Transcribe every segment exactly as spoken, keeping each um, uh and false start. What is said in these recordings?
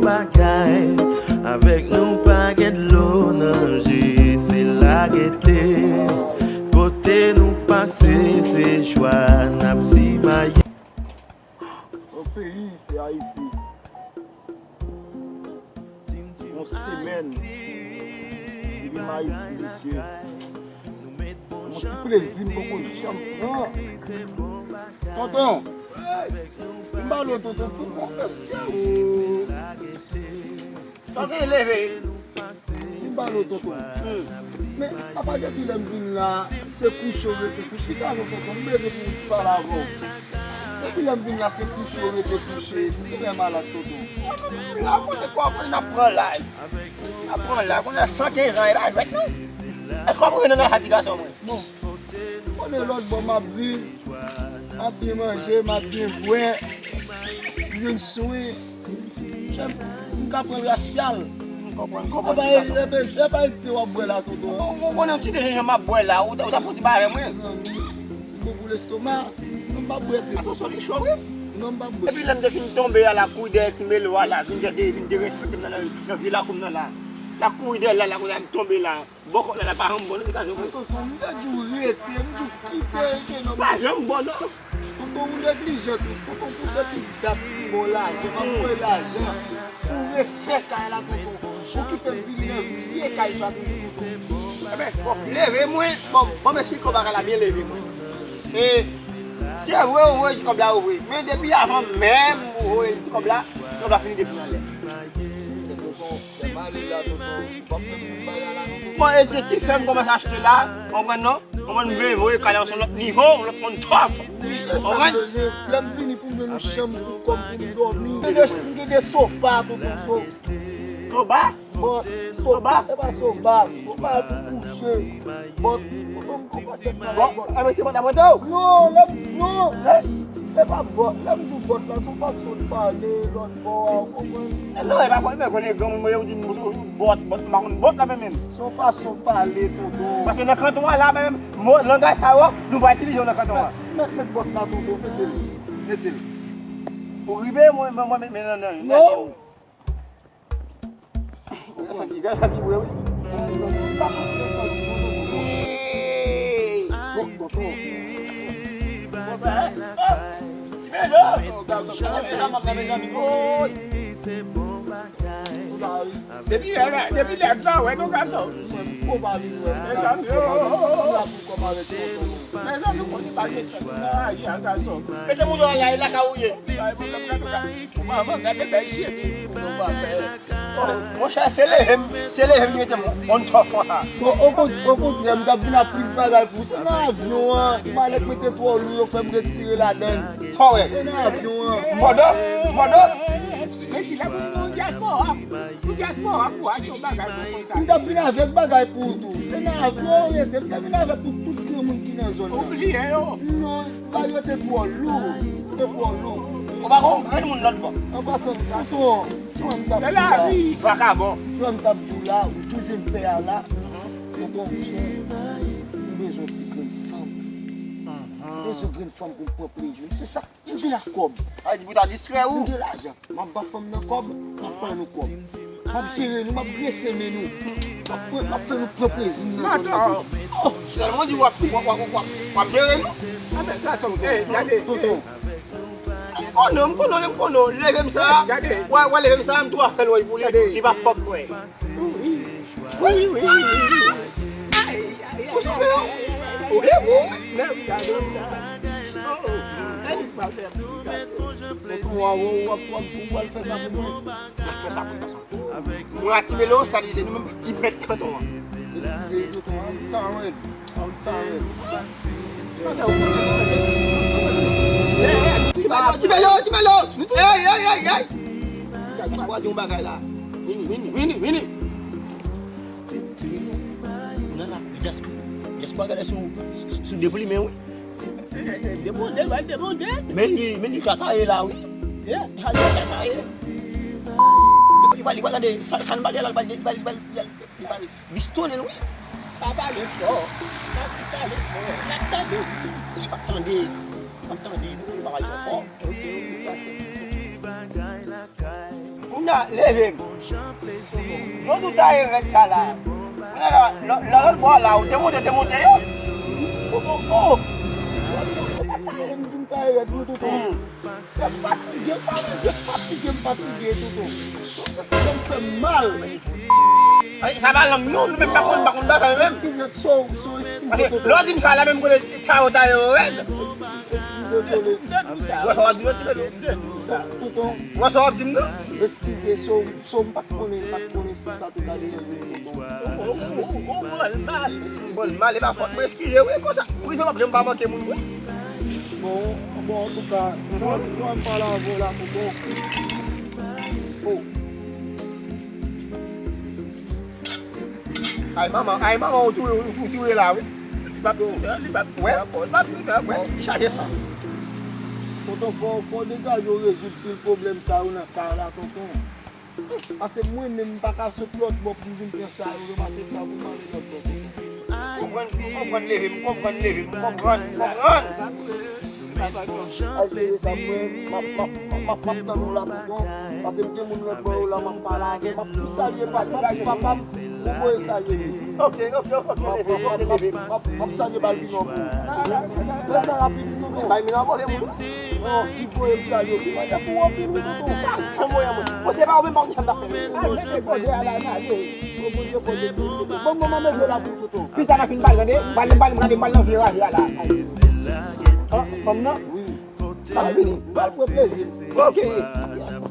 Bagay, avèk nou pa gen dlo nan je, se lagete. Kote nou pase, se jwa n ap simaye. Yon peyi, se Ayiti. Yon semèn, depi m Ayiti, mesye. Yon ti plezi m poko janm pran. Tonton, m ba w tonton, pou konfesyon ou. Tonton, leve. M ba w tonton. Hmm. Men, papa, depi lè m vin la, se kouche w rete kouche. Chita non, tonton, m bezwen pou m ti pale avè w. Depi lè m vin la, se kouche w rete kouche. M trè malad, tonton. Mwen menm, m la, konnen kò, konnen n ap pran laj. N ap pran laj, konnen san kenz an, e pa jwèt, non. E kòman w nan sa, ti gason mwen? Bon, konnen lòt bò m ap viv, m ap byen manje, m ap byen bwè, m vin sou. Chè, m ka pran rasyal. M konprann, m konprann. E pa, e pa, e pa ekte w ap bwè la, tonton. Ou, ou konnen yon ti de jan m ap bwè la, ou ta, ou ta pran ti bagay mwen. Mezanmi, m bon pou lestoma, non, m pa bwè te. Atò, sòl li cho, wi. Non, m pa bwè. Epi lè m te fin tonbe a la, kouri dèyè ti Melo a la, vin gade, vin derespekte m nan, nan, nan vye lakou m nan la. La kouri dèyè l la, la kounye a m tonbe la. Bòkò la, la pa janm bon, non, ti gason. Mwen, tonton, m te di w rete, m di w kite, jenòm. Pa janm bon, non. Tonton, ou neglijan tou. Tonton, pou depi dat m ba w lajan, m ap voye lajan pou refè kay la, tonton. Ou kite m vini nan vye kay sa toujou, tonton. Enben, bon, leve mwen, bon, bon, m esplike w bagay la byen, leve mwen. E, se vre, ou voye ti kòb la, ou vre. Men depi avan menm ou voye ti kòb la, ti kòb la fini depi nan lè. Tonton, Bon, e se ti fè m kòmanse achte la, konprann non? Konprann m vle voye kay la sou lòt nivo, lòt moun twòp. Konprann? Lè m vini pou m jwenn yon chanm pou kò m pou m dòmi. M gen de, m gen de sofa, tonton, so. Sofa? Bon, sofa, se pa sofa. Sofa pou kouche. Bon, tonton, m kòmanse travay. Bon, a mete mwen nan moto? Non, lè m, non, lè, e pa bòt. Lè m di w bòt la, se yon fason de pale, lòt bò a, ou konprann? Non, e pa bòt, men konnen granmoun mwen, ou di m bòt, bòt, m pa konn bòt la, men menm. Se yon fason pale, tonton. Paske nan kanton an la, menm, mo, langaj sa yo, nou pa itilize yo nan kanton an. Mèt, mèt bòt la, tonton, mete l, mete l. Ou rive, mwen, mwen, mwen, men nan, nan, nan. Non. Gade sa ki, gade sa ki vre, wi. Bon, bon, bon. Ti Melo! Gade sa m ap gade, mezanmi. Oy! Depi lè, depi lè, la, wè, non, gason. Mwen, bon, pa vin wè m. Mezanmi, oh, oh, oh, oh. Mezanmi, ou konnen pa gen tan nan rayi a, gason. Mete moun nan rayi la, ka ou ye. Ou pa van gade bèl chemiz pou nou pa fè. Oh, monchè, se leve m, se leve m ki mete m on top konsa. Bon, okon-, okontrè, m t ap vin ak plis bagay pou ou. Se nan avyon an, malèt mwen te twò lou, yo fè m retire ladan l. Sa w wè? Se nan avyon an. Mòdòf, mòdòf. Men ki lè pou nou dyaspora, pou dyaspora pou achte yon bagay bon konsa. M t ap vin avèk bagay pou ou tou. Se nan avyon yo rete. M te vin avèk pou tout granmoun ki nan zòn nan. Ou bliye yo? Non, bagay yo te twò lou. Yo te twò lou. Ou pa konn grenn moun lòt bò. An pasan, tonton, jan m t ap di w la. Vakabon. Jan m t ap di w la, ou toujou m pè a la. Tonton, monchè, m bezwen ti grenn fanm. M bezwen grenn fanm pou m pran plezi m. Se sa. M vin ak kòb. Sa vle di pou ta distrè ou? M gen lajan. M ap ba fanm nan kòb, m ap ba nou kòb. M ap jere nou, m ap grese men nou. M ap pran, m ap fè nou pran plezi n nan zòn nan. Oh! Sèlman di w ap, w ap, w ap, w ap, w ap jere nou? Anben, gason, eh, gade. Tonton. M konnen w, m konnen w, m konnen w. Leve m sa. Gade. Wè, wè, leve m sa, m tou a fè l wè pou li. Gade. Li pa fòk wè. Wi, wi, wi, wi. Ay, ay, ay. Kouzen m yo. Ou gen bon, wi. Nan wi, gade m nan. Oh, oh. Ay, m pa fè aplikasyon. Tonton, w a, w a, w a, w a, w a fè sa pou mwen. W a fè sa pou mwen, gason. Mwen a Ti Melo, sa di se nou menm ki mèt kanton an. Eskize, tonton, I'm tired. I'm tired. Ti Melo, Ti Melo, Ti Melo! Ey, ey, ey, ey! Mwen pa di yon bagay la. Vini, vini, vini, vini. Nan la, li just, just pa gade sou, sou, sou deplimen, wi. Deponde, va deponde. Men li, men li ka taye la, wi. Yeah. Li ka taye. Li pa, li pa gade, sa, sa n pale la, li pa, li pa, li pa, li pa, li pa, li pa. Bistonnen l, wi. Pa pale fò. Pa si pale fò. N ap tande w. Li p ap tande. Li p ap tande. Nou pa pale twò fò. Ok, ok, gason. Ou Nan, leve m. Yo tou taye rèd sa la. Kounye a la, lò- lò- lòt bò la, ou te monte, te monte yo. Oh, oh, oh. Yo ta taye m, di m taye rèd, wi, tonton. Hmm. Se fatige, sa vle di fatige, m fatige, tonton. Se yon sentiman k fè m mal. Ay, sa pa lang nou, nou menm pa konn, pa konn bagay menm. Eskize, so, so, eskize, tonton. Lè w di m sa la menm kote taye w taye w rèd. M dezole. Wè sa w ap di m nan ti bebe. Tonton. Wè sa w ap di m nan. Eskize, so, so m pa t konnen, m pa t konnen si sa te ka deranje w, tonton. Eskize. Bon, mal, e pa fòt mwen, eskize, wi, konsa. Prizon p ap janm pa manke moun, wi. Bon, bon, antouka, nou, nou an pale avè w la, tonton. Oh. Ay, manman, ay, manman, ou touye, ou, ou touye la, wi. Li p ap touye, li p ap touye ankò, li p ap touye ankò. Wè, chaje sa. Tonton, fò, fò degaje w rezoud pil pwoblèm sa yo nan kay la, tonton. Paske mwen menm, m pa ka sot lòt bò pou m vin pran sa yo, yo pase sa pou m ale lòt bò, tonton. Konprann, konprann, leve m, konprann, leve m, konprann, konprann. Ay, se sa, mwen, m ap, m ap, m ap, m ap tann ou la, tonton. Paske m gen moun lòt bò yo la, m ap pale avè, m ap tou salye pati la, papa m, ou voye salye li. Ok, ok, ok, m ap, m ap, m ap, m ap, m ap salye Balbino pou ou. Fè sa rapid, tonton. Balbino a vòlè moun. Non, li voye m salye w. Li mande pou w anpil, wi, tonton. Sa, sa voye mwen. Bon, se pa ou menm, pa ou menm, sa m t ap fè. Al mete kòdè a la, n ale. Bon, Bondye, Bondye, Bondye. Bon, bon, manman, mete la pou tonton. Pita n a fin pale, tande. M pale, m pale, m gade, m pale nan vye raje a la. An, fanm nan? Wi. Sa va vini. M pral pran plezi. Ok. Yes.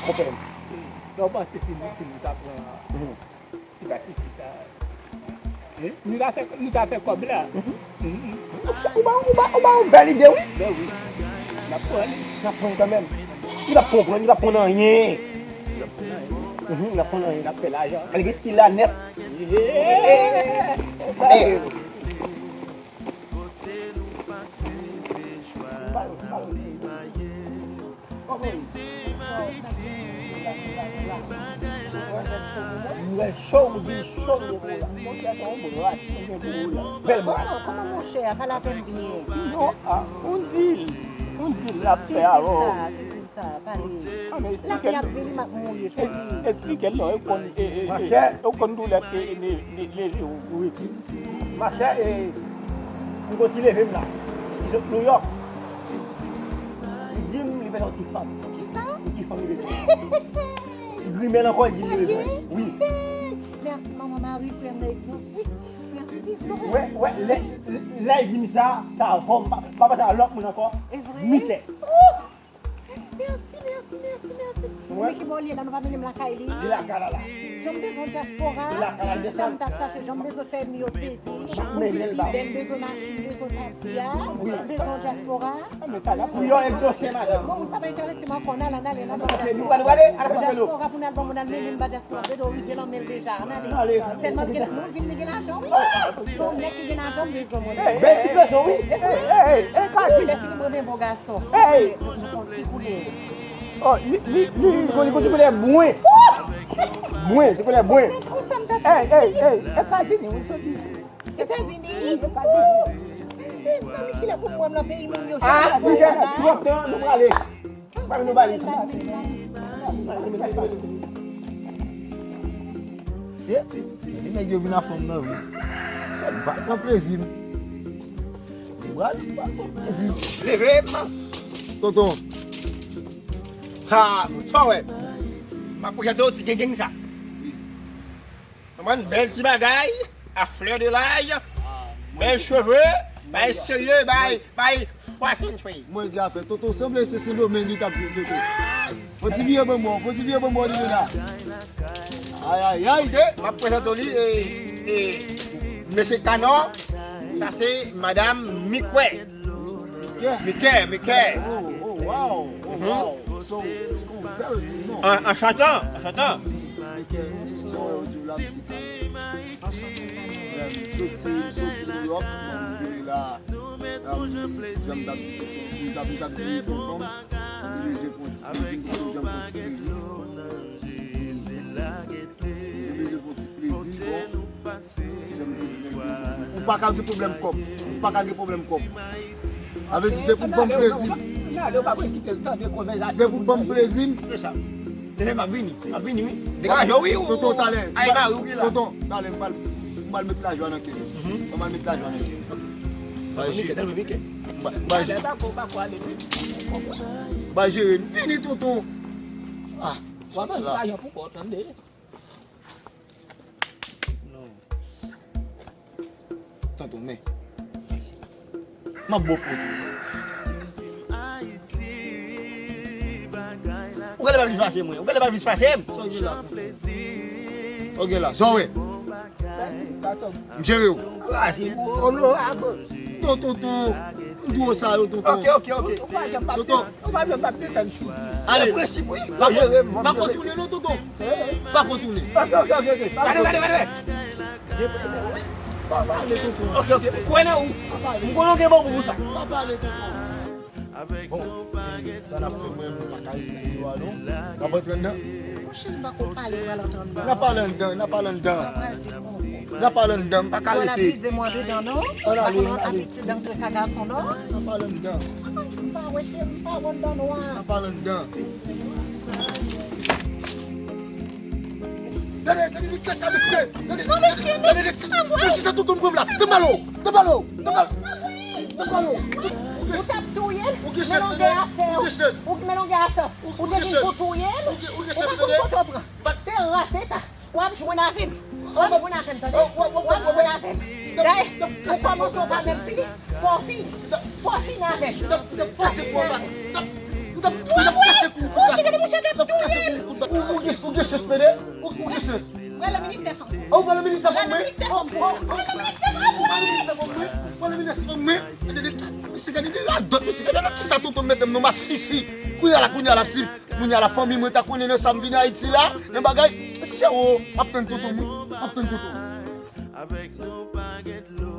Konpè m. Sa w panse si nou, si nou ta pran, mhm, ti pastisi sa? Hein? Nou ta fè, nou ta fè kòb la. Mhm. Mhm. Ou ba, ou ba, ou ba yon bèl ide, wi. Ben wi. N ap pran li. N ap pran kanmenm. Li p ap konprann, li p ap konn anyen. Li p ap konn anyen. Mhm, li p ap konn anyen. N ap fè lajan. Li gen stil la nèt. Yeah. Hey. Mwen cho, m di cho, m gen pou w la. Monchè, se yon brat, m gen pou w la. Bèl brat. Kòman, kòman monchè a? Pale avè m byen. Non, a, on dil. On dil l ap fè avè w. Ki dil sa? Ki dil sa? Pale. Lapli ap vini, m ap mouri. Fè vini. Eksplike l non, e konn, e, e, e, e konn doulè ke e ne, ne, ne, ne, wi. Machè, e, m gon ti leve m la. Li sot Nouyòk. Li di m li bezwen yon ti fanm. Kisa? Yon ti fanm li bezwen. Li grimen l ankò, li di m li bezwen. Wi. Mèsi, manman Mari, frè m nan egzanp. Wi. Mèsi, Kristo. Wè, wè, lè, lè li di m sa, sa avè w, m pa, pa panse a lòt moun ankò. E vre? Mitè. Oh! Mèsi, mèsi, mèsi, mèsi. Wè. Men ki bò l ye la, nou pa mennen m lakay li? Li lakay la la. Jan m bezwen dyaspora, li lakay la, li desann. Sa m t ap chache, jan m bezwen fè m yo sezi. M ap mennen l ba w. Jan m bezwen machin, m bezwen pati a, wi, m bezwen dyaspora. A, men sa la, pou yo egzòse, madanm. Bon, sa pa enterese m ankò, n ale, n ale, n ale. Nou prale, nou prale, al achte dlo. Dyaspora, pou n al ban moun al mennen m ba dyaspora, Bedo rive nan men l deja, n ale. Sèlman l gen, nou di m li gen lajan, wi. Se yon nèg ki gen lajan, m bezwen mwen. Bèl ti bezwen, wi. Ey, ey, ey, ey, Kadi. Wi, lè fini mwen, men bon gason. Ey! Oh, li, li, li, li gon, li gon ti koulè bwen. Bwen, ti koulè bwen. Ey, ey, ey, Etazini, wi, soti. Etazini? Wi, Etazini. Mezanmi, kilè pou m wè m nan peyi moun yo? Ah, li gen twòp tan, nou prale. Prale, nou prale. Se, se li nèg yo vin a fanm nan, wi. Se m pa pran plezi m. Mwen, m pa pran plezi. Leve m. Tonton. Ha, sa w wè? M ap prezante w ti gengeng sa. Konprann? Bèl ti bagay, a fleur de l'âge. Bèl cheve, bay serye, bay, bay fashion show. Mwen gen afè. Tonton sanble se Sendomeng li t ap viv, tonton. Fò ti vire ban mwen, fò ti vire ban mwen, li la. Ay, ay, ay. Ok, m ap prezante w li, e, e, mesye Kanò, sa se madanm Mikwè. Mikè. Mikè, Mikè. Oh, oh, wow, oh, wow. So, li gon bèl non. An, an chantan, an chantan. Mikè, so, yo di w la, misye Kanò. M soti, m soti Nouyòk, m rive la. Jan m t ap di tonton, m t ap, m t ap di tonton, m te bezwen pran ti plezi, m te bezwen pran ti plezi. M te bezwen pran ti plezi, bon. Jan m te di nèg yo, ou pa ka gen pwoblèm kòb, ou pa ka gen pwoblèm kòb. Sa vle di, depi w ban m plezi, Gade, ou pa vle kite l tande konvèsasyon. Depi w ban m plezi m. Se sa. Demen m ap vini. M ap vini, wi. Degaje w, wi. Tonton, talè. Ay, mari w ki la. Tonton, talè, m pral, m pral met lajwa nan kè w. Mhm. M pral met lajwa nan kè w. Mike, mike. M pral jere. M pral jere. Vini, tonton. Ah. W ap met lajan pou kò w, tande. Non. Tonton, men. M ap bon pou ou. Ou genlè pa plis pase mwen. Ou genlè pa plis pase m. Sa w gen la, tonton? Sa w gen la. Sa w wè? M jere w. Onorab. Non, tonton. M di w sa yo, tonton. Ok, ok, ok. Tonton. Ou pa janm pa plis. Ou pa janm pa plis. Ale. Prensip, wi. Pa fè tounen non, tonton. Pa fè tounen. Ok, ok, ok, ok. Gade, gade, gade. Pa pale, tonton. Ok, ok. Kwè nan ou. Pa pale. M konnen w gen bon gou pou sa. Pa pale, tonton. Bon, sa n ap fè, mwen, mwen pa ka rete deyò a, non. N ap antre anndan. Monchè, m pa konn pale, m pral antre anndan. N ap pale anndan, n ap pale anndan. Sa pral vit, monchè. N ap pale anndan, m pa ka rete. Bon, n ap vize m andedan, non. M pa konn abitid antre ka gason, non. N ap pale anndan. M pa wè, cheri, m pa wè anndan, non. N ap pale anndan. Gade, gade, gade, gade, mesye. Gade, gade, gade, gade, gade, kisa tonton m pran m la. Tanbalo, tanbalo, tanbalo, tanbalo. Ou t ap touye l, men longueur afè w. Ou gen chans. Ou te vin pou touye l. Ou pa konn kote w pran. Se ras eta. W ap jwenn avè m. W ap jwenn avè m, tande? W ap jwenn avè m. Dayè, ou kòmanse, w pa menm fini. Fò w fini. Fò w fini avè m. Fò w fini avè m. Ou, ou, ou, ou, ou, ou, ou, ou gen chans, tande? Ou, ou gen chans. Mwen nan ministè fanm. Ou pral nan ministè fanm, wi? Mwen nan ministè fanm, wi. Ou pral nan ministè fanm, wi? Ou pral nan ministè fanm, wi? Gade de, mesye, gade de radòt, mesye, gade nan kisa tonton m mete m nan masisi. Kounye a la, kounye a la, si, kounye a la, fanmi mwen ta konnen nan sa m vin Ayiti la, nan bagay, mesye, o, m ap tann tonton m, wi. M ap tann tonton m.